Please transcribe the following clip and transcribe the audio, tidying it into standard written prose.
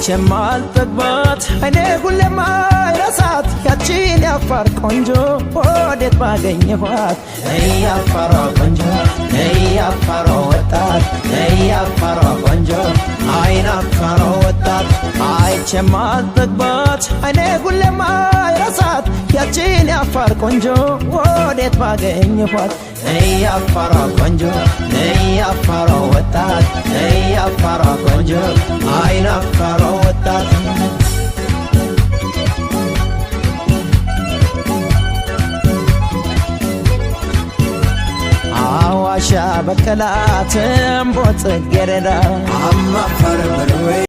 አይቼም አልጠግባት አይኔ ሁሌም አይረሳት ያቺን የአፋር ቆንጆ ወዴት ባገኘኋት። ነይ የአፋሯ ቆንጆ፣ ነይ የአፋሯ ወጣት፣ ነይ የአፋሯ ቆንጆ፣ አይን አፋሯ ወጣት። አይቼም አልጠግባት አይኔ ሁሌም አይረሳት ያቺን የአፋር ቆንጆ ወዴት ባገኘኋት። ነይ የአፋሯ ቆንጆ፣ ነይ የአፋሯ ወጣት፣ ነይ የአፋሯ ቆንጆ፣ አይን አፋሯ ወጣት። አዋሻ በቀላት እምቦጥ ጽጌረዳ አማፈር